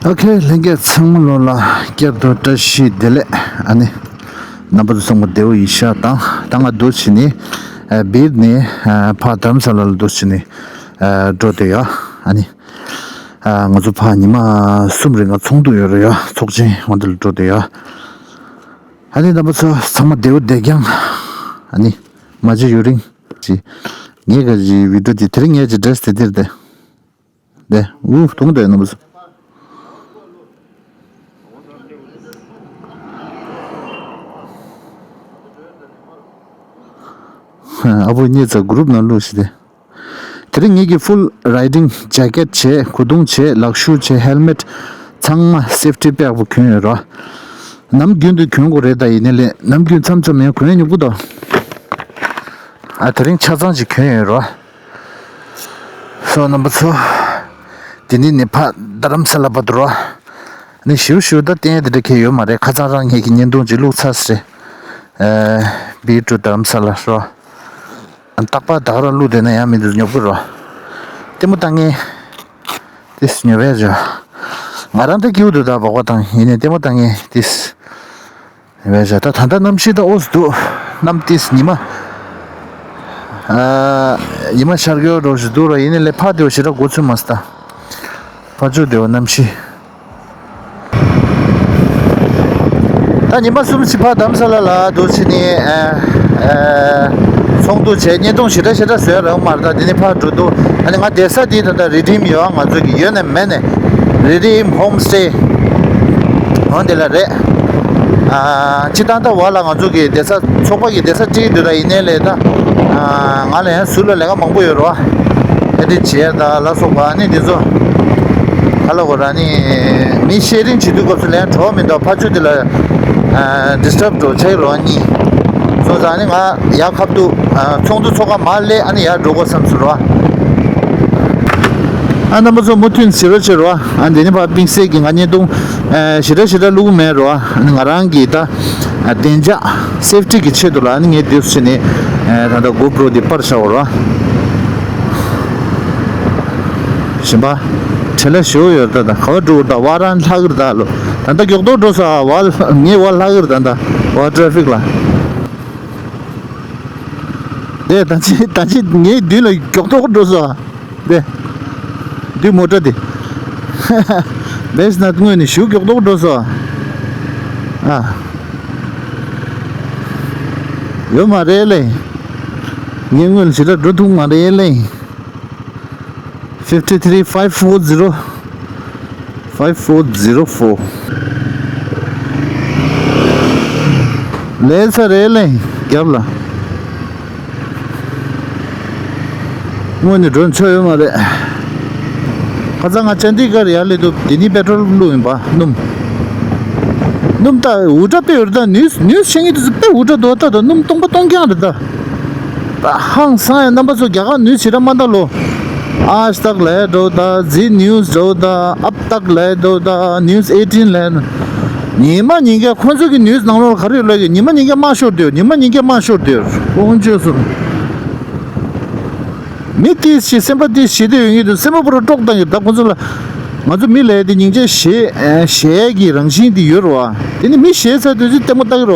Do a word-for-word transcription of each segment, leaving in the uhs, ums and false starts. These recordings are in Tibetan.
ཨོ་ཁེ། ལྷན་རྒྱས་ཚང་མ་ལོ་ལ་བསྐྱར་དུ་བཀྲ་ཤིས་བདེ་ལེགས། ཨ་ནི་རྣམ་པ་ཚོ་ཚང་མ་བདེ་པོ་ཡིན་ཤག་དང་། ད་ང་འདུག་བྱས་ནས་ཨ་སྦིར་ནས་ཨ་ཕར་རྡ་རམ་ས་ལ་ལ་འདུག་བྱས་ནས་ཨ་འགྲོ་བསྡད་ཡོད། ཨ་ནི་ཨ་ང་ཚོ་ཕར་ཉི་མ་གསུམ་རིང་ང་ཚོགས་འདུ་ཡོད་རེད་ཡ། ཚོགས་ཆེན་འོ་འདི་ལ་འགྲོ་བསྡད་ཡོད། ཨ་ནི་རྣམ་པ་ཚོ་ཚང་མ་བདེ་པོ་བསྡད་རྐྱང་། ཨ་ནི་མ་བརྗེད་ཡུན་རིང་ཅིག་ངས་ག་ཅིག་བི་ཌིའོ་འདི་དེ་རིང་ངས་ཀྱི་ཌི་རེ་སི་དེ་འདིར་བསྡད། དེ་འུ་གདོང་དེ་རྣམ་པ་ཚོ། ཨ་བུ་གཉིས་ཚ་གུ་རུབ་ནང་བླུགས་ཤིག་དེ། དེ་རིང་ངེད་ཀྱི་ཕུལ་རའི་ཌིང་ཇེ་ཀེཊ་བྱས། གོས་ཐུང་བྱས། ལག་ཤུབས་བྱས། ཧེལ་མེཊ། ཚང་མ་སེབ་ཊི་པེག་པོ་གྱོན་ཡོད་རོ། ནམ་རྒྱུན་དུ་གྱོན་དགོས་རེད། ད་ཡིན་ནའི་ལས་ནམ་རྒྱུན་མཚམས་མཚམས་ཡང་གྱོན་ཡ་ཉོབ་ཀྱི་འདུག་ཨ་དེ་རིང་ཆ་ཚང་ཅིག་གྱོན་ཡོད་རོ། སོ་རྣམ་པ་ཚོ། དེ་ནས་ནི་ཕ་རྡ་རམ་ས་ལ་བར་དུ་རོ། ནི་ཞིའུ་ཞིའུ་ད་བསྟན་དེ་འདྲ་ཁེལ་ཡོད་མ་རེད། ཁ་སང་རང་ངེད་ཀྱི་བརྙན་ཐུང་ཅིག་བླུགས་ཚར་སྲིད། ཨ་སྦིར་ཊུ་རྡ་རམ་ས་ལ་རོ། རྟག་པར་ད་ག་རང་བླུགས་བསྡད་ན་ཡང་མི་འདུག་ཉོབ་ཀྱི་རོ། ལྟད་མོ་ལྟ་མཁན་ཏིས་ཉོབ་པས་བྱ། ང་རང་ད་སྐྱིད་པོ་འདུག་ད་བག་པ་དང་ཡིན་ནའི་ལྟད་མོ་ལྟ་མཁན་ཏིས་ཉོབ་པས་བྱ། ད་ད་ལྟ་གནམ་གཤིས་ད་འོ་ཙམ་འདུག་གནམ་ཏིས་ཉི་མ་ཨ་ཉི་མ་ཤར་གྱི་འགྲོ་བཞིན་འདུག་རོ། ཡིན་ནའི་ལས་ཕར་དེ་བ་ཞེ་དྲག་མགོ་ཚོད་མ་སོང་ད། ཕར་ཕྱོགས་དེ་བ་གནམ་གཤིས། ད་ཉི་མ་གསུམ་ཕྱིན་ཕར་རྡ་རམ་ས་ལ་ལ་འདུག་བྱས་ནས་ཨ་ཨ་ཚོགས་འདུ་བྱས། བརྙན་ཐུང་ཞེ་དྲག་ཞེ་དྲག་བཟོས་རག་མ་རེད། ད་དེ་ནས་ཕར་འགྲོ་འདུག་ཨ་ནི་ང་བསྡད་ས་དེ་ད་ལྟ་རི་ཌིམ་ཡོད། ང་ཚོ་གི་ཡོད་ནས་མེད་ནས་རི་ཌིམ་ཧོམ་སི་ཊེ་འོ་འདི་ལ་རེད། ཨ་སྤྱིར་བཏང་ད་བ་ལ་ང་ཚོ་གི་བསྡད་ས་ཚོགས་པ་གི་བསྡད་ས་སྤྲད་འདུག་ད་ཡིན་ནའི་ལས་ད་ཨ་ང་ལ་ཡང་ཟུར་ལ་ལས་ཀ་མང་པོ་ཡོད་རེད་བ། ཨེ་ཌིཊ་བྱས་ད་ལ་སོགས་པ་ཨ་ནི་འདི་ཚོ་ག་ལ་གོ་ར་ནི་མི་ཤེར་རིང་བྱེད་དུས་སྐབས་སུ་ལན་གྲོགས་མི་འདུག་ཕར་ཚུར་དེ་ལ་ཨ་ཌི་སི་ཊབ་འགྲོ་ཆགས་རོགས་གཉིས་སོང་ཙང་ནི་ང་ཡར་ཁ་ཐུག་ཨ་ཚོགས་འདུ་ཚོགས་ཁང་མར་སླེབས། ཨ་ནི་ཡར་འགྲོ་དགོས་བསམ་སོང་རོ། ཨ་རྣམ་པ་ཚོ་མུ་མཐུད་བྱེད་རོགས་བྱེད་རོགས། ཨ་འདི་ནི་ཕར་པིང་སེ་གི་ང་བརྙན་ཐུང་ཨ་ཞེ་དྲག་ཞེ་དྲག་བླུག་གི་མེད་རོགས། ཨ་ནི་ང་རང་གི་ད་ཨ་བདེ་འཇགས་སེབ་ཊི་གི་ཆེད་དུ་ལ་ཨ་ནི་ངས་འདི་བྱས་ནས་ཨ་ད་ལྟ་གོ་པྲོ་འདི་པར་བཞག་རོགས། གཞན་པ་བྲེལ་བ་ཞེ་པོ་ཡོད་རེད། ད་ད་ག་པར་འགྲོ་གི་རེད། ད་བ་རང་ལྷག་གི་རེད། ད་ལོ་ད་ལྟ་མགྱོགས་མགྱོགས་འགྲོ་ས་བ་ངའི་བ་ལྷག་གི་རེད། ད་ད་བ་ཊེ་ཕིག་ལ་དེ་ད་ཅི་ད་ཅི་ངའི་མདུན་ལ་མགྱོགས་མགྱོགས་འགྲོ་ས་དེ་འདི་མོ་ཊ་དེ་བེས་ན་དངོས་ནས་ཞེ་པོ་མགྱོགས་མགྱོགས་འགྲོ་ས་ཨ། ཡོད་མ་རེད་ལེ། ངའི་སྔོན་ལ་ཞེ་དྲག་འགྲོ་ཐུབ་མ་རེད་ལེ། fifty three five four zero five four zero four ལས་ས་རེད་ལེ། རྒྱབ་ལ་དངོས་ནས་འགྲོ་ཆོག་ཡོད་མ་རེད། ཁ་སང་ང་ཅན་ཌི་གར་ཡར་སླེབས་དུས་དེ་ནི་པེ་ཊྲོལ་བླུགས་ཡིན་པ། སྣུམ་སྣུམ་ད་འུར་སྒྲ་དཔེ་འུར་ད་ནིའུ་སི་ནིའུ་སི་ཤེས་ཀྱི་འདུག་དཔེ་འུར་སྒྲ་འདུག་ད་ད་སྣུམ་སྟོང་པ་སྟོང་རྐྱང་རེད་ད། ད་ཧང་སང་ཡ། རྣམ་པ་ཚོ་རྒྱ་གར་ནིའུ་སི་ཞེ་དྲག་མ་ལྟ་ལོ། ཨཱཇ་དག་ལབ་འགྲོ་ད། ཟི་ནིའུ་སི་འགྲོ་ད། ཨབ་དག་ལབ་འགྲོ་ད། ནིའུ་སི་ཨེ་ཊིན་ལབ། ཉི་མ་ཉིན་གྱི་ཁོ་ཚོ་གི་ནིའུ་སི་ནང་ལོགས་ལ་ག་རེ་ཡོད་ལབ་ཀྱི། ཉི་མ་ཉིན་གྱི་དམར་ཤོར་སྡོད། ཉི་མ་ཉིན་གྱི་དམར་ཤོར་སྡོད། དཀོན་མཆོག་གསུམ། མི་ཏིས་ཞིག་སེམས་པ་ཏིས་ཞི་བདེ་ཡོད་ངེས་དུ་སེམས་པ་པོ་ར་དཀྲོག་བཏང་གི། ད་ཁོ་ཚོ་ལ་ང་ཚོ་མི་ལ་དེ་སྙིང་རྗེ་ཞེ་ཞེ་གི་རང་བཞིན་དེ་ཡོད་རེད་བ། དེ་ནི་མི་ཞེ་ཚར་དུས་ཚོད་ལྟད་མོ་ལྟ་གི་རེད་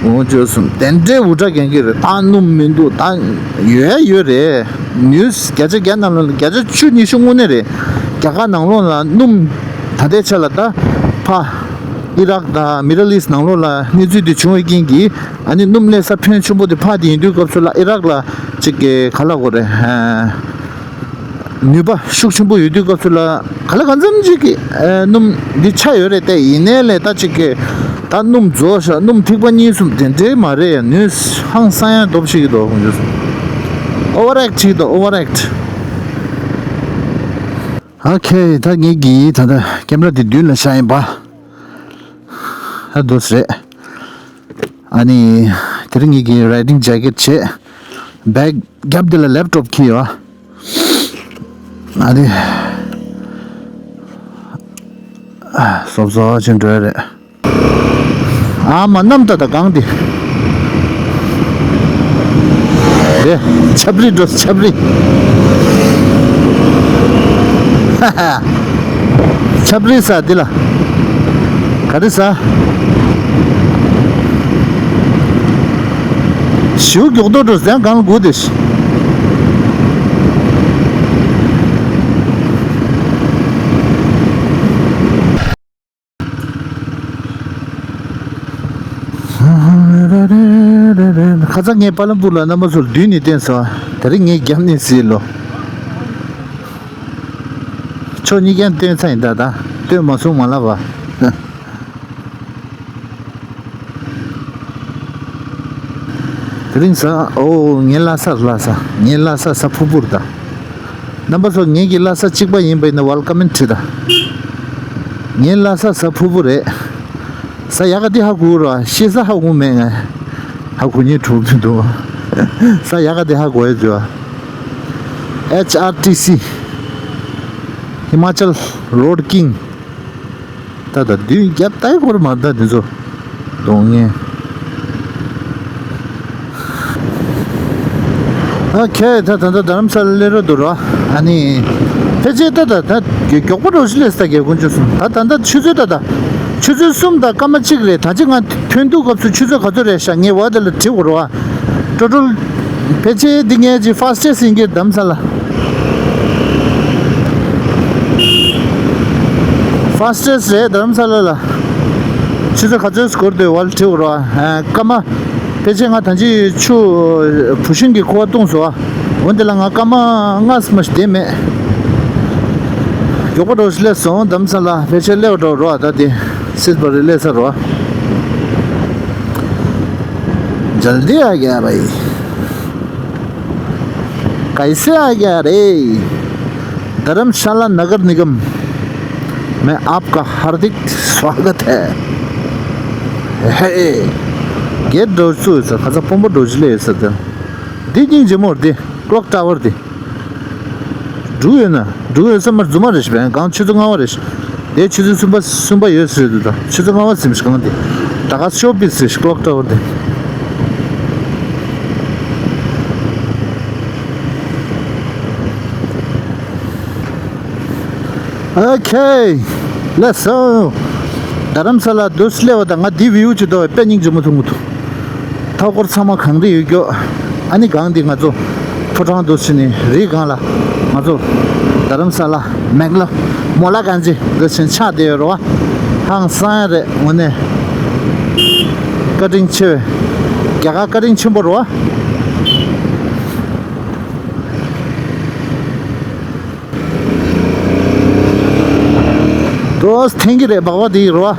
བ། འོ་བཅོས་སོང་། དེ་འདྲའི་འུར་སྒྲ་རྒྱག་གི་རེད། ད་སྣུམ་མི་འདུག་ད་ཡོད་ཡོད་རེད། ནིའུ་སི་བརྒྱ་ཆ་བརྒྱ་ནང་ལ་བརྒྱ་ཆ་བཅུ་ཉི་ཤུ་དངོས་གནས་རེད། རྒྱ་གར་ནང་ལོགས་ལ་སྣུམ་ད་ལྟའི་ཆ་ལ་ད་ཕ་ཨི་རག་དང་མི་ཌལ་ཨིསཊ་ནང་ལོགས་ལ་གནས་ཚུལ་དེ་བྱུང་བའི་རྐྱེན་གྱིས། ཨ་ནི་སྣུམ་སླེབས་ས་ཕོན་ཆེན་པོ་དེ་ཕར་དེ་ཡིན་དུས་སྐབས་སུ་ལ་ཨི་རག་ལ་ཅིག་གི་ག་ལ་གོ་རེད། ནུས་པ་ཤུགས་ཆེན་པོ་ཡོད་དུས་སྐབས་སུ་ལ་ག་ལ་གང་འཚམ་ཅིག་གི་སྣུམ་འདི་ཆག་ཡོད་རེད། དེ་ཡིན་ནའི་ལས་ད་ཅིག་གི་ད་སྣུམ་རྫོགས་ཤག་སྣུམ་ཐིགས་པ་གཉིས་གསུམ་དེ་འདྲའི་མ་རེད། ཡ་ནུས་ཧང་སང་ཡ་འདོབ་ཤིག་གི་འདུག་ཁོང་ཚོས་ཨོ་ཝར་ཨེག་ཊི་བྱེད་ཀྱི་འདུག་ཨོ་ཝར་ཨེག་ཊི། ཨོ་ཁེ། ད་ངེད་ཀྱིས་ད་ལྟ་ཀེམ་ར་དེ་མདུན་ལ་བཞག་ཡིན་པ། ཨ་འདུག་སེ་རེད། ཨ་ནི་དེ་རིང་ངེད་ཀྱིས་རའི་ཌིང་ཇེ་ཀེཊ་བྱས། བེག་རྒྱབ་དེ་ལ་ལེབ་ཊོབ་འཁྱེར་ཡོད། ཨ་ནི་སོབ་སོབ་ཕྱིན་འགྲོ་ཡ་རེད། ཨ་མ་གནམ་ད་ད་གང་དེ། དེ་ཆབ་རི་འགྲོ་ཆབ་རི། ཧ་ཧ། ཆབ་རི་ས་འདི་ལ། ག་རི་ས། ཞིའུ་མགྱོགས་དོ་འགྲོ་ཟན་གང་ལ་སྒུག་དེ་ཤི། ཁ་སང་ངས་པ་ལམ་པུར་ལ་རྣམ་པ་ཚོར་མདུན་ནས་བསྟན་སོང་། དེ་རིང་ངས་རྒྱབ་ནས་གཟིགས་ལོ། ཕྱོགས་གཉིས་ཀྱང་བསྟན་ཚར་ཡིན་ད། ད་བསྟན་མ་སོང་མ་ལབ་པ། དེ་རིང་ས། ཨོ། ངའི་ལྷ་ས་ལྷ་ས། ངའི་ལྷ་ས་ས་ཕུར་བུ་རེད་ད། རྣམ་པ་ཚོ་ངེད་ཀྱི་ལྷ་ས་གཅིག་པ་ཡིན་པ་ཡིན་ན་ཝེལ་ཀམ་མེན་ཊི་བྲིས་ད། ངའི་ལྷ་ས་ས་ཕུར་བུ་རེད། ས་ཡག་ག་དེ་ཧ་གོ་ར་ཤེས་ས་ཧ་གོ་མེད་ང་། ཧ་གོ་ཉེ་གྲོགས་མི་འདུག་ས་ཡག་ག་དེ་ཧ་གོ་ཡ་བརྗོད། ཨེཆ་ཨར་ཊི་སི། Himachal Road King། ད་ད་དུས་རྒྱབ་ལྟ་ཡི་སྐོར་མ་ད་དེ་ཚོ་གཏོང་ངེས། ཨ་ཁེ་ད་ད་ད་རྡ་རམ་ས་ལ་སླེབས་རོགས་འདུག་ར། ཨ་ནི་ཕལ་ཆེར་ད་ད་ད་མགྱོགས་པོ་རོགས་ཞིག་སླེབས་ས་རྒྱལ་ཀུན་ཆོས་གསུམ་ད་ད་ད་ཆུ་ཚོད་ད་ད་ཆུ་ཚོད་གསུམ་དང་སྐར་མ་གཅིག་རེད། ད་ཅི་ང་ཐོན་དུས་སྐབས་སུ་ཆུ་ཚོད་ག་ཚོད་རེད་ཤག་ངས་ཝེ་དར་ལ་དྲི་དགོས་རེད་བ། ཀྲོ་ཀྲོལ། ཕལ་ཆེར་འདི་ངའི་ཅིག་ཕ་སི་ཊེ་སི་ཡིན་གྱི་རྡ་རམ་ས་ལ། ཕ་སི་ཊེ་སི་རེད་རྡ་རམ་ས་ལ་ལ། ཆུ་ཚོད་ག་ཚོད་སྐོར་དུ་ཝེ་དར་དྲི་དགོས་རེད་བ། སྐར་མ། ཕལ་ཆེར་ང་ད་ཅི་ཆུ་བུ་ཤིང་གི་ཁུ་བ་བཏུངས་སོང་བ། འོན་ཏེ་ལ་ང་སྐར་མ་ལྔ་ཙམ་ཞིག་བསྡད་མེད། མགྱོགས་པོ་འགྲོ་སླེབས་སོང་རྡ་རམ་ས་ལ། ཕལ་ཆེར་སླེབས་འགྲོ་རོགས་ད་དེ། སིད་པ་རི་ལས་ས་རོ། जल्दी आ गया भाई। कैसे आ गया रे? धर्मशाला नगर निगम में आपका हार्दिक स्वागत है। ཧེ། གེ་འགྲོ་ཚུལ་ཡོད་ས་ཁ་ཚ་སྤོམ་པོ་འགྲོ་ཅི་ལས་ཡོད་ས་དེ། འདི་སྙིང་རྗེ་མོ་རེད་དེ། ཀློག་ཊ་ཝར་དེ། འབྲུག་ཡོད་ན། འབྲུག་ཡོད་ས་མར་རྫུན་མ་རེད་ཤི་བས་གང་ཆུ་ཚོད་ལྔ་པ་རེད་ཤི། དེ་ཆུ་ཚོད་གསུམ་པ་གསུམ་པ་ཡོད་ཟེར་དུས་ད་ཆུ་ཚོད་ལྔ་པ་ཟིན་ཤི་གང་དེ། ད་ག་ཤོ་པིས་ཟེར་ཤི་ཀློག་ཊ་ཝར་དེ། ཨོ་ཁེ། ལེ་སོ། རྡ་རམ་ས་ལ་དུ་སླེབས་པ་དང་ང་འདི་བིའུ་ཅིག་འདུག་དཔེ་སྙིང་རྗེ་མོ་མཐོང་གི་འདུག་ཐོག་སྐོར་ཚང་མ་གང་རེ་ཡོད་རྒྱུ། ཨ་ནི་གང་འདི་ང་ཚོ་ཕོ་བྲང་དུ་ཕྱིན་ནས་རི་སྒང་ལ་ང་ཚོ་རྡ་རམ་ས་ལ་མེག་ལོ་མོ་ལ་གང་ཅི་འདི་ཕྱིན་ཆགས་བསྡད་ཡོད་རེད་བ། ཧང་སང་ཡ་རེད་དངོས་གནས། བཀའ་དྲིན་ཆེ་བས། རྒྱ་གར་བཀའ་དྲིན་ཆེན་པོ་རེད་བ། ཏོས་ཐེང་གི་རེད་སྦག་སྦག་དེ་ཡི་རོ།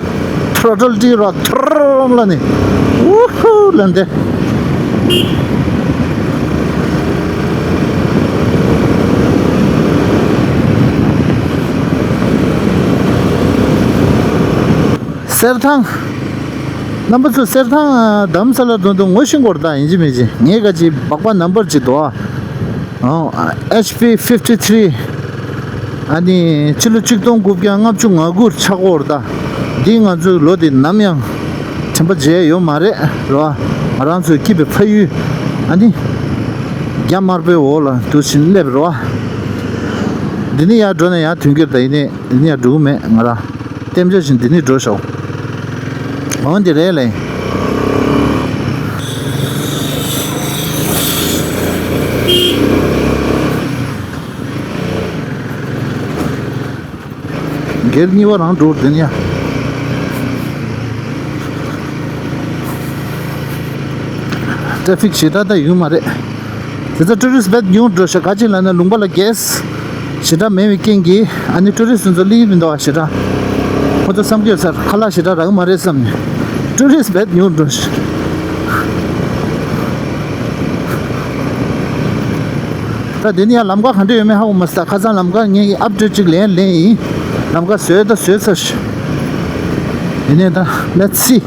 ཐྲོ་ཊལ་དེ་རོ་ཐྲོ་ལ་ནི། ཨུ་ཧུ་ལ་འདི། གསེར་ཐང་། རྣམ་པ་ཚོ་གསེར་ཐང་རྡ་རམ་ས་ལ་དོན་དུ་ངོ་ཤེས་སྐོར་དང་ཡིན་གཅིག་མིན་གཅིག་ངས་ག་ཅིག་སྦག་སྦག་ནམ་བར་ཅིག་འདུག་ཨ། ཨོ། ཨེཆ་པི་ཕིབ་ཊི་ཐི་རི། ཨ་ནི་ཕྱི་ལོ་ཆིག་སྟོང་དགུ་བརྒྱ་ལྔ་བཅུ་ང་དགུ་ཆགས་ཡོད་རེད་ད། འདི་ང་ཚོའི་ལོ་འདི་ནམ་ཡང་དྲན་པ་བརྗེད་ཡོད་མ་རེད་རོ། ང་རང་ཚོའི་སྐྱིད་པའི་ཕ་ཡུལ། ཨ་ནི་རྒྱ་དམར་པོའི་འོག་ལ་དུ་ཕྱིན་སླེབས་རོ། འདི་ནི་ཡར་འགྲོ་ན་ཡར་ཐོན་གྱི་རེད་ད། ཡིན་ནའི་འདི་ནི་ཡར་འགྲོ་གི་མེད་ང་རང་། རྟེན་འབྲེལ་བཞིན་འདི་ནི་འགྲོ་ཤོག་འོན་ཏེ་རེད་ལེ། སྒེར་གཉིས་པ་རང་འགྲོ་དེ་ནི་ཡ། ཊ་ཕིག་ཞེ་དྲག་ད་ཡོད་མ་རེད། དེ་ཚོ་ཊུ་རི་སི་བེད་ཉུང་འགྲོ་ཤག་ག་ཅི་ལབ་ན་ལུང་པ་ལ་གེ་སི་ཞེ་དྲག་མེད་པའི་རྐྱེན་གྱིས་ཨ་ནི་ཊུ་རི་སི་ཚོ་སླེབས་མི་འདུག་ཨ་ཞེ་དྲག་ཁོ་ཚོ་བསམ་གྱི་ཡོད་ས་རེད་ཁ་ལག་ཞེ་དྲག་རག་གི་མ་རེད་བསམ་ནས་ཊུ་རི་སི་བེད་ཉུང་འགྲོ་ཤག་ད་དེ་ནི་ཡང་ལམ་ཁ་ག་འདྲ་ཡོད་མེད་ཧ་གོ་མ་སོང་། ཁ་སང་ལམ་ཁ་ངས་ཨབ་ཌེ་ཊི་ཅིག་ལེན་ལེན་ཡིན། ལམ་ཁ་བཟོས་ད་བཟོས་ཚར་ཤག་ཡིན་ནའི་ད་let's see།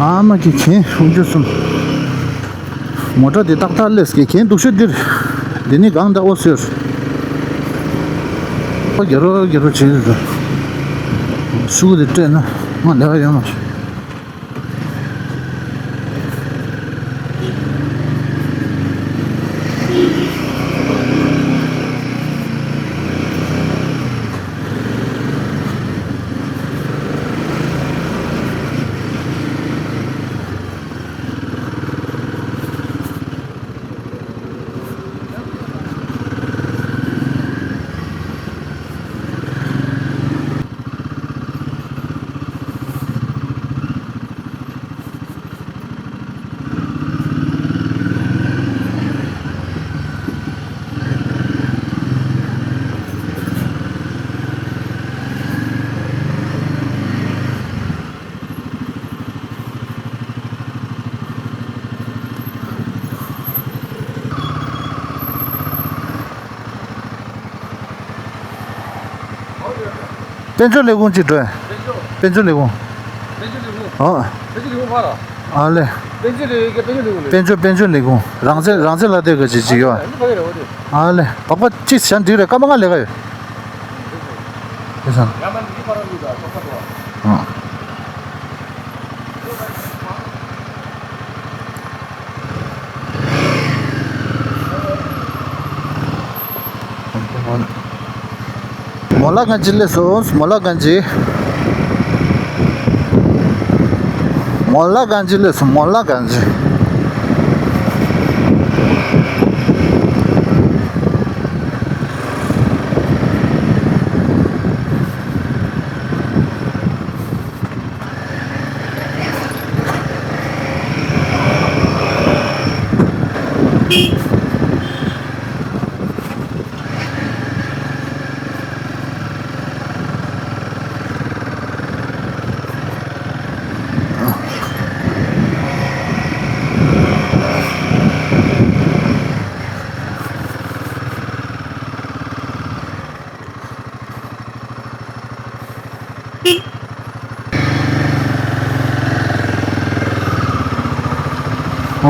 ཨ་མ་ཀི་ཁྱེད་ཧུམ་ཅུ་གསུམ། མོ་ཊ་འདི་ཏག་ཏག་སླེབས་ཀྱི་ཁྱེད་འདུག་ཤོད་འདིར། འདི་ནི་གང་ད་ཨོ་ཟེར། ཨོ་རྒྱ་རོ་རྒྱ་རོ་བྱེད་འདུག་ཤུགས་དེ་སྤྲད་ན་ང་ལས་ཀ་ཡོད་མ་རེད། དཔལ་འབྱོར་ལས་ཁུངས་ཅིག་འགྲོ་ཡ། དཔལ་འབྱོར་ལས་ཁུངས། དཔལ་འབྱོར་ལས་ཁུངས། ཨོ། དཔལ་འབྱོར་ལས་ཁུངས་ཕར་ལ། ཨ་ལེ། དཔལ་འབྱོར་ལས་ཁུངས་དཔལ་འབྱོར་ལས་ཁུངས་རེད། དཔལ་འབྱོར་དཔལ་འབྱོར་ལས་ཁུངས། རང་བཙན་རང་བཙན་ལག་དེབ་ག་ཅིག་ཅིག་ཡོད་ཨ། ཨ་ཕ་གི་རེད་འོ་དེ། ཨ་ལེ། སྦག་སྦག་ཅིག་བྱས་འགྲིག་རེད། སྐར་མ་ལྔ་ལས་ཀ་ཡོད། དེ་སང་། ཡ་མ་འདི་ཕར་ལ་འདུག་ད་ཅོག་ཙེ་འདུག་ཨ། ཨ། མོ་ལ་གན་ཇི་སླེབས་སོང་། མོ་ལ་གན་ཇི། མོ་ལ་གན་ཇི་སླེབས་སོང་། མོ་ལ་གན་ཇི།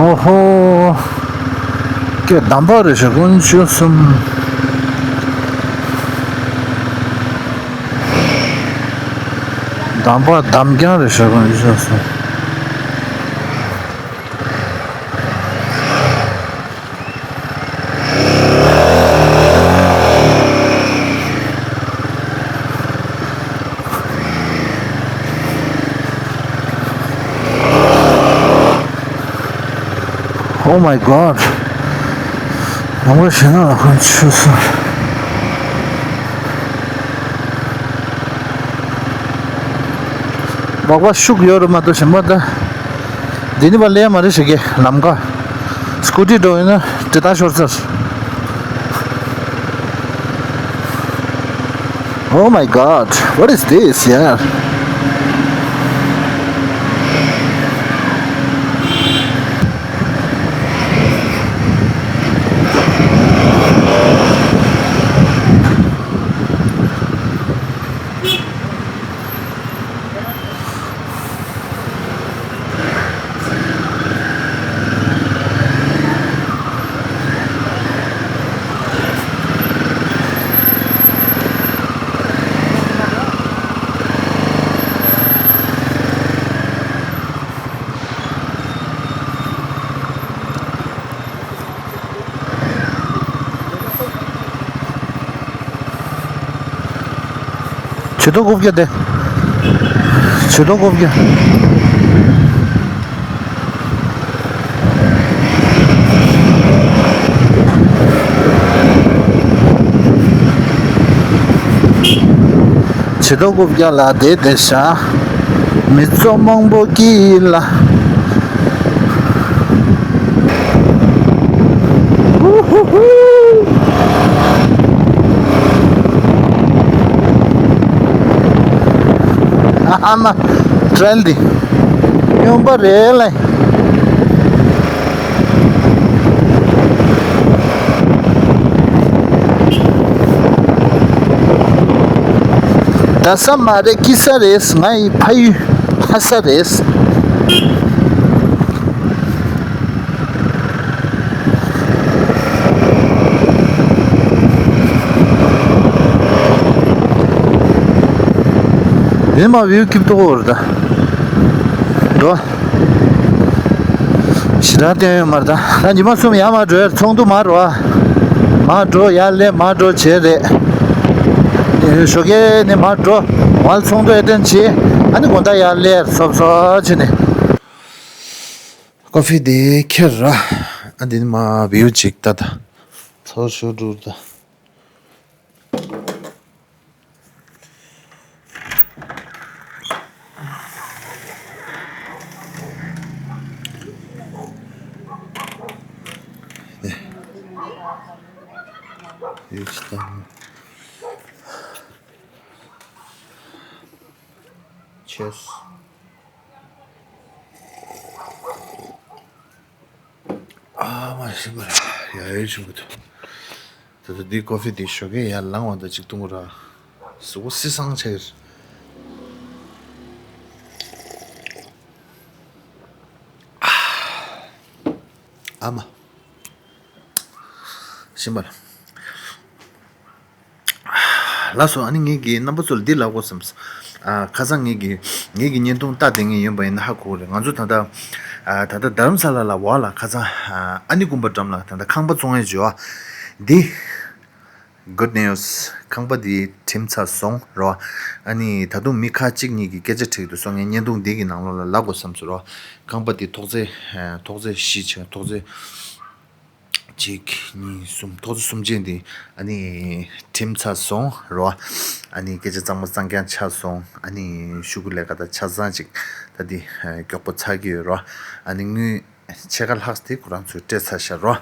ཨོ་ཧོ། ཀྱེ་འདམ་པ་རེད་ཤག་དཀོན་མཆོག་གསུམ། འདམ་པ་འདམ་རྐྱང་རེད་ཤག་དཀོན་མཆོག་གསུམ། Oh my God. ཡོང་གི་ཞེ་ན་ལ་ཁོང་ཆུ་སོང་། སྦག་སྦག་ཤུགས་ཡོད་རེད་མ་གཏོགས་ཞིམ་པ་ད། འདི་ནི་པ་ལས་མ་རེད་ཞིག་གི་ལམ་ཁ། སྐུ་ཊི་འགྲོ་ཡིན་ན་དེ་ལྟར་ཤོར་ཚར། Oh my God, what is this, yeah? ཆུ་ཚོད་དགུ་བརྒྱ་དེ། ཆུ་ཚོད་དགུ་བརྒྱ། ཆུ་ཚོད་དགུ་བརྒྱ་ལ་བསྡད་བསྡད་ཤག་མི་ཚོགས་མང་པོ་ཀི་ལ། ཨ་མ། ཊེ་རེལ་འདི་སྨྱོན་པ་རེད་ལེ། ད་ས་མ་རེད། ཀི་ས་རེད། ང་ཡི་ཕ་ཡུལ་ལྷ་ས་རེད། དེ་མ་བིའུ་ཁྱིམ་ཐོག་འོར་ད། འགྲོ། ཞེ་དྲག་བསྟན་ཡོད་མ་རེད་ད། ད་ཉི་མ་གསུམ་ཡར་མར་འགྲོ་ཡ་ཚོགས་འདུ་མར་རོ། མར་འགྲོ་ཡར་སླེབས་མར་འགྲོ་བྱེད་རེད། ཞོགས་ཀས་ནས་མར་འགྲོ། མར་ཚོགས་འདུ་ཨེ་ཏན་བྱེད། ཨ་ནི་དགོང་དག་ཡར་སླེབས་སོབ་སོབ་བྱས་ནས། ཀོ་ཧྥི་དེ་ཁྱེར་ར། ཨ་འདི་ནི་མ་བིའུ་ཅིག་ལྟ་ད། ཚོར་ཤོར་འགྲོ་ད། ཡིག་ཆ་དང་། Cheers། ཨ་མ་ཤི་བ་ཡ་ཡོད་བྱུང་གི་འདུག་ད་ལྟ་འདི་ཀོ་ཧྥི་འདི་ཞོགས་ཀས་ཡར་ལངས་བ་དང་གཅིག་བཏུང་ར། གཟུགས་པོ་བསིལ་སང་ཆགས་ཀྱི་རེད། ཨ་མ། ཤི་བ་ལ། ལགས་སོ། ཨ་ནི་ངེད་ཀྱིས་རྣམ་པ་ཚོ་ལ་འདི་ལབ་དགོས་བསམས། ཨ་ཁ་སང་ངེད་ཀྱིས་ངེད་ཀྱི་བརྙན་ཐུང་ལྟ་བསྡད་མཁན་ཡོད་པ་ཡིན་ན་ཧ་གོ་གི་རེད། ང་ཚོ་ད་ལྟ་ཨ་ད་ལྟ་རྡ་རམ་ས་ལ་ལ་བ་ལ་ཁ་སང་ཨ་ཨ་ནི་དགོན་པ་འགྲམ་ལ་ད་ལྟ་ཁང་པ་བཙོང་ཡས་བྱོས་ཨ། འདི་Good news། ཁང་པ་འདི་གྲིམས་ཚར་སོང་རོ། ཨ་ནི་ད་དུང་མི་ཁ་གཅིག་གཉིས་ཀྱིས་སྐད་ཆ་དྲིས་འདུག་སོང་། ངས་བརྙན་ཐུང་འདི་གི་ནང་ལོགས་ལ་ལབ་དགོས་བསམས་སོང་རོ། ཁང་པ་འདི་ཐོག་བརྩེགས་ཐོག་བརྩེགས་བཞི་བྱས། ཐོག་བརྩེགས་གཅིག་གཉིས་གསུམ། ཐོག་བརྩེགས་གསུམ་ཅན་འདི་ཨ་ནི་གྲིམས་ཚར་སོང་རོ། ཨ་ནི་སྐད་ཆ་གཙང་མ་གཙང་རྐྱང་ཆགས་སོང་། ཨ་ནི་ཤོག་གུ་ལས་ཀ་དང་ཆ་ཚང་ཅིག་ད་འདི་མགྱོགས་པོ་ཚར་གྱི་ཡོད་རོ། ཨ་ནི་དངུལ་ཕྱེད་ཀ་ལྷག་དེ་ཁོ་རང་ཚོས་སྤྲད་ཚར་ཤག་རོ།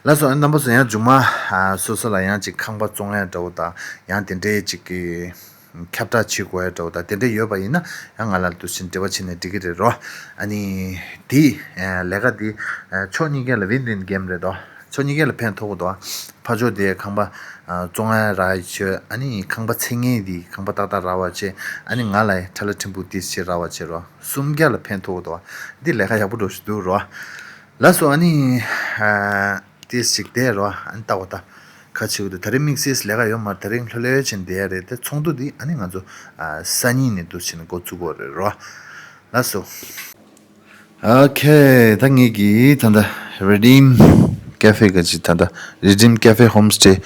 ལགས་སོ། ཨ་ནི་རྣམ་པ་ཚོ་ཡང་མཇུག་མ་ཨ་སོ་སོ་ལ་ཡང་ཅིག་ཁང་པ་བཙོང་ཡ་འདྲ་བོ་དང་ཡང་དེ་འདྲའི་ཅིག་གི་ཁྱབ་བསྒྲགས་བྱེད་དགོས་ཡ་འདྲ་བོ་དང་དེ་འདྲ་ཡོད་པ་ཡིན་ན་ཡང་ང་ལ་འདུག་སེ་འབྲེལ་བ་བྱས་ནས་འགྲིག་གི་རེད་རོ། ཨ་ནི་དེ་ཨ་ལས་ཀ་དེ་ཨ་ཕྱོགས་གཉིས་ཀ་ལ་win win game་རེད་དོ། ཕྱོགས་གཉིས་ཀ་ལ་ཕན་ཐོགས་གི་འདུག་ཕར་ཕྱོགས་དེ་ཁང་པ་ཨ་བཙོང་ཡ་རག་ཡ་བྱས། ཨ་ནི་ཁང་པ་ཚད་ངེས་དེ་ཁང་པ་ཏག་ཏག་རག་པ་བྱས། ཨ་ནི་ང་ལ་ཁྲ་ལ་ཕྲན་བུ་ཏིས་ཅིག་རག་པ་བྱས་རོ། གསུམ་ཀ་ལ་ཕན་ཐོགས་འདུག་འདི་ལས་ཀ་ཡག་པོ་འགྲོ་བཞིན་འདུག་རོ། ལགས་སོ། ཨ་ནི་ཨ་ཏིས་ཅིག་བསྡད་རོ། ཨ་ནི་ལྟ་བ་ད་ཁ་ཆེ་བོ་འདུག་ད་རེས་དམིགས་བསལ་ལས་ཀ་ཡོད་མ་རེད། ད་རིང་ལྷོད་ལྷོད་བྱས་བསྡད་ཡ་རེད། དེ་ཚོགས་འདུ་འདི་ཨ་ནི་ང་ཚོ་ཨ་སང་ཉིན་ནས་འདུག་སེ་ནས་འགོ་བཙུགས་པ་རེད་རོ། ལགས་སོ། ཨོ་ཁེ། ད་ངེད་ཀྱིས་ད་ལྟ་Redeem Cafe་ག་ཅིག་ད་ལྟ་Redeem Cafe Homestay།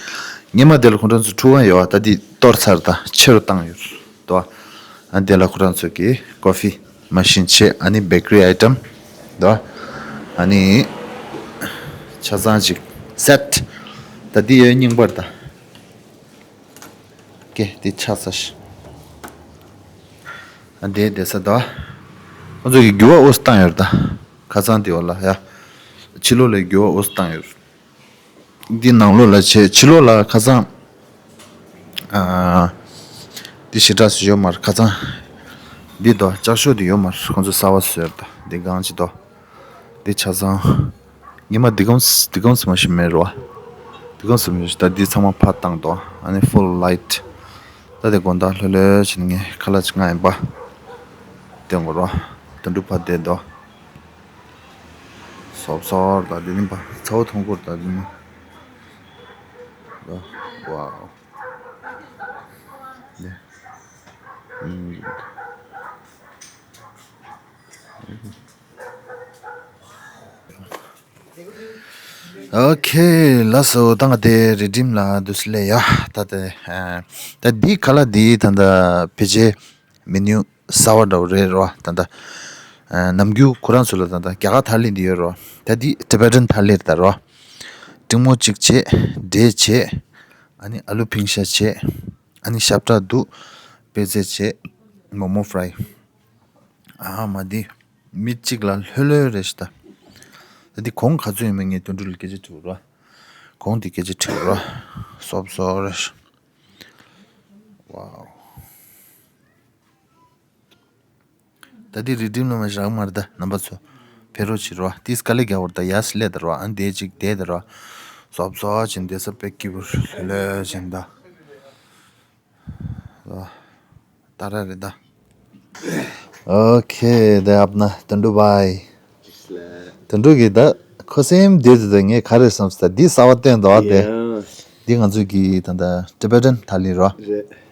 སྔོན་མ་དེ་ལ་ཁོང་རང་ཚོ་ཁྲུས་ཁང་ཡོད་པ། ད་འདི་གཏོར་ཚར། ད་ཕྱི་རུ་བཏང་ཡོད་དོ། ཨ་དེ་ལ་ཁོ་རང་ཚོ་གི་coffee machine་བྱས། ཨ་ནི་bakery item་དོ། ཨ་ནི་ཆ་ཚང་ཅིག་set། ད་འདི་ཡོད་རྙིང་པར་ད། ཀེ་དེ་ཆགས་ས་ཤི། ཨ་དེ་དེ་ས་དོ། ཁོང་ཚོ་གི་རྒྱུ་བ་ཨོས་བཏང་ཡོད་ད། ཁ་སང་དེ་བ་ལ་ཡ། ཕྱི་ལོགས་ལ་རྒྱུ་བ་ཨོས་བཏང་ཡོད། འདི་ནང་ལོགས་ལ་བྱས། ཕྱི་ལོགས་ལ་ཁ་སང་ཨ་འདི་ཞེ་དྲག་སུ་ཡོད་མ་རེད། ཁ་སང་འདི་དོ་ལྕགས་ཤོག་འདི་ཡོད་མ་རེད། ཁོང་ཚོ་གསར་པ་བཟོས་ཡོད་ད། འདི་གང་ཅི་དོ། འདི་ཆ་ཚང་། ཉི་མ་འདི་གམ་འདི་གམ་སུ་མ་ཤི་མེད་རོ། འདི་གམ་སུ་མ་ཤི། ད་འདི་ཚང་མ་ཕར་བཏང་དོ། ཨ་ནི་full light། ད་དེ་དགོང་དག་ལྷོད་ལྷོད་བྱས་ནས་ངས་ཁ་ལག་ཅིག་ང་ཡིན་པ། དེ་ངོ་རོ། དོན་གྲུབ་ཕར་བསྡད་དོ། སོབ་སོབ་ད་འདི་ནི་པ་ཚ་བོ་མཐོང་གོ་ད་འདི་ནི། ཝའོ། འདི། ཨུམ། ཨོ་ཁེ། ལགས་སོ། ད་ང་དེ་Redeem་ལ་འདུག་སེ་སླེབས་ཡ། ད་དེ་ཨ་ད་འདི་ཁ་ལག་འདི་ད་ད་ཕལ་ཆེར་menu་གསར་པ་འདྲ་བོ་རེད་རོ། ད་ད་ཨ་ནམ་རྒྱུན་ཁོ་རང་ཚོ་ལ་ད་ད་རྒྱ་གར་ཐ་ལི་འདི་ཡོད་རོ། ད་འདི་Tibetan་ཐ་ལི་རེད་ད་རོ། ཀྲིང་མོ་གཅིག་བྱས། འབྲས་བྱས། ཨ་ནི་ཨ་ལུ་ཕིང་ཤ་བྱས། ཨ་ནི་ཤ་བཀྲ་འདུག་པད་ཚལ་བྱས། མོ་མོ་fry། ཨ་མ་འདི་མི་གཅིག་ལ་ལྷོད་ལྷོད་རེད་ཤི་ད། ད་འདི་གོང་ག་ཚོད་ཡིན་མིན་ངས་དོན་གྲུབ་ལ་སྐད་ཆ་དྲིས་རོ། གོང་འདི་སྐད་ཆ་དྲིས་རོ། སོབ་སོབ་རེད་ཤི། ཝའོ། ད་འདི་Redeem་ལ་མ་བཞག་མ་རེད་ད་རྣམ་པ་ཚོ། ཕེ་རོ་ཆི་རོ། ཏིས་དཀའ་ལས་རྒྱག་བར་ད་ཡ་སི་ལེ་ད་རོ། ཨ་འདས་ཅིག་དེ་ད་རོ། སོབ་སོབ་ཅིག་འདས་ས་པེ་ཀི་བུར་ལྷོད་ལྷོད་ཅིག་ད། ད་ར་རེད་ད། ཨོ་ཁེ། དེ་ཨབ་ན་དོན་གྲུབ་བྷའི། དོན་གྲུབ་ཀྱི་ད་ཁོ་སེམས་བདེ་བདེ་ད། ངས་ག་རེ་བསམ་ས་ད་འདི་གསར་པ་བསྟན་འདུག་ཨ་དེ། ཡ། འདི་ང་ཚོ་གི་ད་ད་Tibetan་ཐ་ལི་རོ། རེད།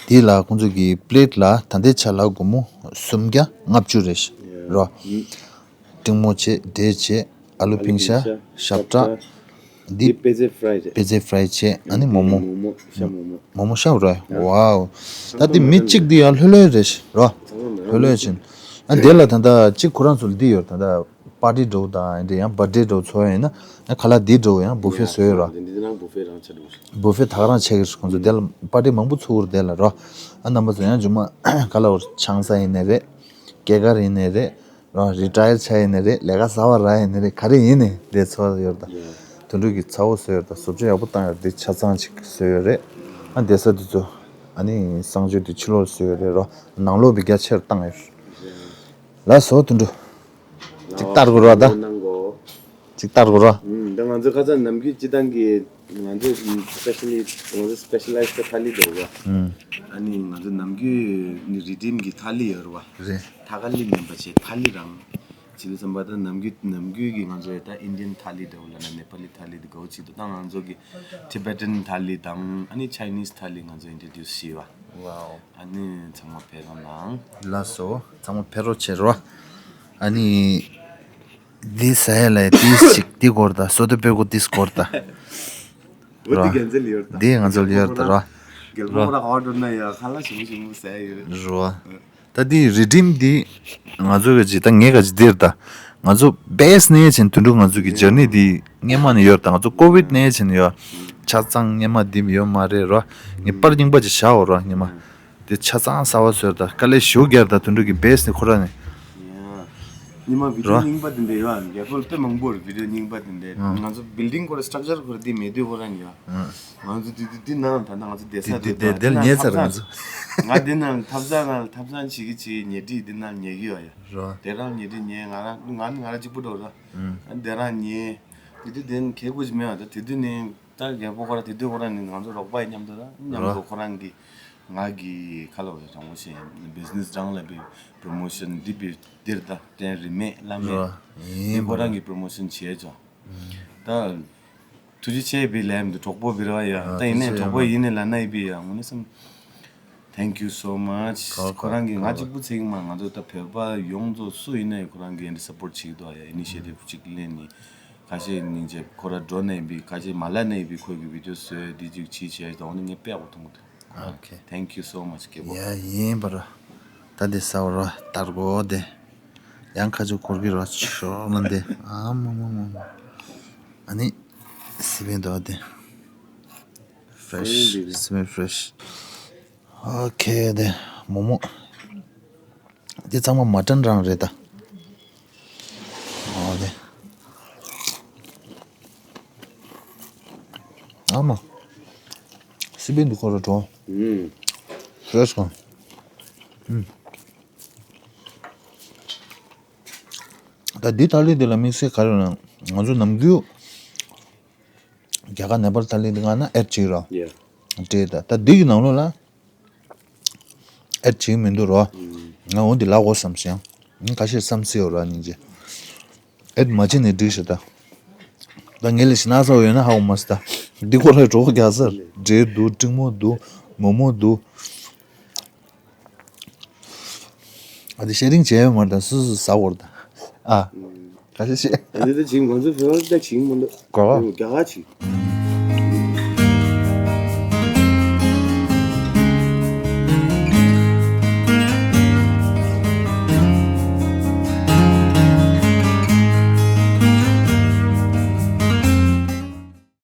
དེ་ལ་ཁོང་ཚོ་གི་པི་ལེ་ཊི་ལ་ད་ལྟའི་ཆ་ལ་སྒོར་མོ་སུམ་བརྒྱ་ལྔ་བཅུ་རེད་རོ། ཡ། སྤྲིང་མོ་བྱས། འབྲས་བྱས། ཨ་ལུ་ཕིང་ཤ། ཞབས་ཁྲ། འདི་འདི་པེ་ཙེ་ཧྥི་རའི་རེད། པེ་ཙེ་ཧྥི་རའི་བྱས། ཨ་ནི་མོག་མོག་མོག་མོག་ཤ་མོག་མོག་མོག་མོག་ཤ་རོ། ཡ། ཝའོ། ད་འདི་མི་གཅིག་འདི་ཡང་ལྷོད་ལྷོད་རེད་རོ། ཚང་མ་ལྷོད་ལྷོད་བྱས། ཨ་དེ་ལ་ད་ལྟ་གཅིག་ཁོ་རང་ཚོ་ལ་འདི་ཡོད། ད་ལྟ་པར་ཊི་འདྲ་བོ་དང་འདི་ཡང་བར་ཐ་ཌེ་འདྲ་བོ་ཚོགས་ཡ་ཡིན་ན། ཡང་ཁ་ལག་འདི་འདྲ་བོ་ཡང་བུ་ཕེ་བཟོས་ཡོད་རོ། འདི་འདི་ནང་བུ་ཕེ་རང་ཆགས་འདུག་བུ་ཕེ་ད་ག་རང་ཆགས་ཀྱི་རེད། ཁོང་ཚོ་དེ་ལ་པར་ཊི་མང་པོ་ཚུགས་རེད་དེ་ལ་རོ། ཨ་རྣམ་པ་ཚོ་ཡང་རྗེས་མ་ག་ལ་བར་ཆང་ས་ཡིན་ནའི་རེད། སྐྱེས་སྐར་ཡིན་ནའི་རེད་རོ། རི་ཊ་ཡར་ཆགས་ཡིན་ནའི་རེད། ལས་ཀ་གསར་པ་རག་ཡིན་ནའི་རེད། ག་རེ་ཡིན་ནའི་དེ་ཚོགས་ཡོད་རེད་ད། དོན་གྲུབ་ཀྱིས་ཚ་བོ་བཟོས་ཡོད་རེད་ད། བཟོ་བཅོས་ཡག་པོ་བཏང་ཡོད་རེད། དེ་ཆ་ཚང་ཅིག་བཟོས་ཡོད་རེད། ཨ་བསྡད་ས་དེ་ཚོ་ཨ་ནི་གསང་སྤྱོད་དེ་ཕྱི་ལོགས་བཟོས་ཡོད་རེད་རོ། ནང་ལོགས་བི་རྒྱ་ཆེར་བཏང་ཡོད་རེད། ལགས་སོ་དོན་གྲུབ། ཅིག་ལྟར་དགོས་རོགས་ད། གནང་གོ། ཅིག་ལྟར་དགོས་རོགས། ཨུམ། ད་ང་ཚོ་ཁ་སང་ནམ་རྒྱུན་སྤྱི་བཏང་གི་ང་ཚོ་སི་པེ་ཤལ་ལི་ང་ཚོ་སི་པེ་ཤལ་ལའི་ཛི་ཐ་ལི་འདུག་ག། ཨུམ། ཨ་ནི་ང་ཚོ་ནམ་རྒྱུན་ནི་རི་ཌིམ་གི་ཐ་ལི་ཡོད་རེད་བ། རེད། ཐ་ཀ་ལི་མིན་པ་བྱས་ཐ་ལི་རང་། བྱས་དུས་ཙམ་པ་ད་ནམ་རྒྱུན་ནམ་རྒྱུན་གི་ང་ཚོ་ད་ཨིན་ཌི་ཡན་ཐ་ལི་འདྲ་བོ་ལབ་ན་ནེ་པ་ལི་ཐ་ལི་འདི་འགའ་བོ་ཅིག་འདུག་ད་ང་ཚོ་གི་ཊི་བེ་ཊན་ཐ་ལི་དང་ཨ་ནི་ཆའི་ནིས་ཐ་ལི་ང་ཚོ་ཨིན་ཊྲོ་ཌིའུ་སི་བྱས་བ། ཝའོ། ཨ་ནི་ཚང་མ་ཕེབས་རོགས་གནང་། ལགས་སོ། ཚང་མ་ཕེབས་རོགས་བྱེད་རོགས། ཨ་ནི། འདི་ཟ་ཡ་ལ་ཏིས་ཅིག་འདི་སྐོར་དང་སོ་ཏི་པེ་གོ་ཏིས་སྐོར་དང་། འོ་འདི་རྒྱན་ཚལ་ཡོད་ད། འདི་ང་ཚོ་ལ་ཡོད་ད་རོ། རྒྱལ་པོ་ཁོ་རང་ཧོ་འགྲོ་ན་ཡ་ཁ་ལག་ཞིམ་པོ་ཞིམ་པོ་ཟ་ཡ་ཡོད་རོ། ད་འདི་རི་ཌིམ་འདི་ང་ཚོ་ག་ཅི་ད་ངས་ག་ཅི་འདིར་ད། ང་ཚོ་བེ་སི་ནས་ཕྱིན་དོན་གྲུབ་ང་ཚོ་གི་ཇར་ནི་འདི་སྔས་མ་ནས་ཡོད་ད། ང་ཚོ་ཀོ་བིད་ནས་ཕྱིན་ཡོད། ཆ་ཚང་སྔས་མ་འདི་ཡོད་མ་རེད་རོ། ངས་པར་རྙིང་པ་ཅིག་བཞག་འོ་རོ་སྔས་མ། དེ་ཆ་ཚང་གསར་པ་བཟོས་ད། དཀའ་ལས་ཞེ་པོ་རྒྱབ་ད། དོན་གྲུབ་ཀྱི་བེ་སི་ནི་ཁོ་ར་ནི། ཉི་མ་བི་ཌི་ཡོ་རོ། རྙིང་པ་དེ་འདྲ་ཡོད་ཨ། རྒྱལ་པོ་དཔེ་མང་པོ་རེད་བི་ཌི་ཡོ་རྙིང་པ་དེ་འདྲ། ང་ཚོ་བིལ་ཌིང་ཁོ་ར་སི་ཊྲག་ཅར་ཁོ་ར་དེ་མེད་དུས་ཁོ་ར་ནི་ཡོད། ང་ཚོ་དེ་དེ་དེ་ནང་ད་ལྟ་ང་ཚོ་བསྡད་ས་དེ་དེ་དེ་དེ་དེ་ལ་ཉལ་ཚར་ང་ཚོ། ང་དེ་ནང་ཐབ་ཚང་ནང་ཐབ་ཚང་བྱེད་ཀྱི་བྱེད་ཉལ་ཁྲི་དེ་ནང་ཉལ་གི་ཡོད་ཡ། རོ། དེ་རང་ཉལ་ཁྲི་ཉལ། ང་རང་ང་ནི་ང་རང་གཅིག་པུ་འགྲོ་ར། དེ་རང་ཉལ། དེ་དུས་དེ་ནི་གལ་དགོས་ཀྱི་མེད་ཨ། ད་དེ་དུས་ནི། ད་རྒྱལ་པོ་ཁོ་ར་དེ་དུས་ཁོ་ར་ནི་ང་ཚོ་རོགས་པ་ཡིན་མཉམ་དུ་ར་མཉམ་དུ་རོ། ཁོ་རང་གི་ང་གི་ཁ་ལོ་བའི་དྲང་པོ་བཤད་ཡིན་བི་ཛི་ནེ་སི་སྦྱང་ལ་བི་པྲོ་མོ་ཤོན་འདི་བི་འདིར་ད་དྲན་རི་མེད་བླ་མེད་རོ། ཡིན་འདི་ཁོ་རང་གི་པྲོ་མོ་ཤོན་བྱས་ཆོག་ད་ཐུགས་རྗེ་ཆེ་བི་ལེམ་འདི་གྲོགས་པོ་བི་ར་ཡ། ཨ་ད་ཡིན་ནའི་ཐུགས་རྗེ་གྲོགས་པོ་ཡིན་ནའི་ལ་ན་ཡི་བི་ཡ་ངོ་ནི་སམ། Thank you so much. གོ་གོ་ཁོ་རང་གིས་ང་གཅིག་པུ་ཚིག་མ་ང་ཚོ་ད་བོད་པ་ཡོངས་རྫོགས་སུ་ཡིན་ནའི་ཁོ་རང་གིས་འདི་སབ་པོར་བྱེད་ཀྱི་འདུག་ཡ། ཨི་ནི་ཤི་ཨེ་ཊིབ་གཅིག་ལེན་ནི་ཁ་ཤས་སྙིང་རྗེ་ཁོ་ར་འགྲོ་ནའི་བི་ཁ་ཤས་མ་ལ་ནའི་བི་ཁོ་གི་བི་ཌི་ཡོ་བཟོས་འདི་གཅིག་བྱིས་བྱས་དོ་ནི་ངས་དཔེ་ཡག་པོ་མཐོང་གི་འདུག་ཨོ་ཁེ། Thank you so much རྒྱལ་པོ། ཡ་ཡིན་པ་ར། ད་འདི་ས་བ་ར་ལྟར་གོ་དེ་ཡང་ཁ་ཆུ་འཁོར་གི་ར་ཆོག་ན་འདི་ཨ་མ་མ་མ་མ། ཨ་ནི་སི་པན་དོ་དེ་ཧྥེ་རེ་ཤི་སི་པན་ཧྥེ་རེ་ཤི། ཨོ་ཁེ། དེ་མོག་མོག་འདི་ཚང་མ་མ་ཊན་རང་རེད་ད། ཨོ་དེ་ཨ་མ་སི་པན་འདི་ཁོ་ར་འགྲོ། ཧྥེ་རེ་ཤི་གང་། ད་འདི་ཐ་ལི་འདི་ལ་དམིགས་བསལ་ག་རེ་ཡོད་ན་ང་ཚོ་ནམ་རྒྱུན། རྒྱ་གར་ནེ་པཱལ་ཐ་ལི་འདི་ང་ན་ཨེཌ་བྱེད་རོགས། ཡ། འདྲེ་ད་ད་འདི་གི་ནང་ལོགས་ལ་ཨེཌ་བྱེད་མི་འདུག་རོགས། ང་འོ་འདི་ལ་གོ་བསམ་ཞིང་། ང་ཁ་ཤས་བསམ་སྲིད་ཡོད་རོགས་སྙིང་རྗེ། ཨེཌ་མ་བྱེད་ནས་འགྲིག་ཤག་ད། ད་ངས་ལས་ཤི་ན་ས་བ་ཡོད་ན་ཧ་གོ་མ་སི་ད། འདི་ཁོ་ར་གྲོགས་རྒྱག་ས་འདྲེ་འདུག་ཀྲིང་མོ་འདུག་མོག་མོག་འདུག་ཨ་དེ་ཤེ་རིང་བྱས་ཡོད་མ་རེད་ད། སུ་སུ་ཟ་དགོས་རེད་ད། ཨ། ཁ་ཤས་ཤེས། ཨ་ནི་ད་ཅིག་ང་ཚོ་བོད་པ་ད་ཅིག་མ་འདུག་གོ་བ། རྒྱ་གར་ཅིག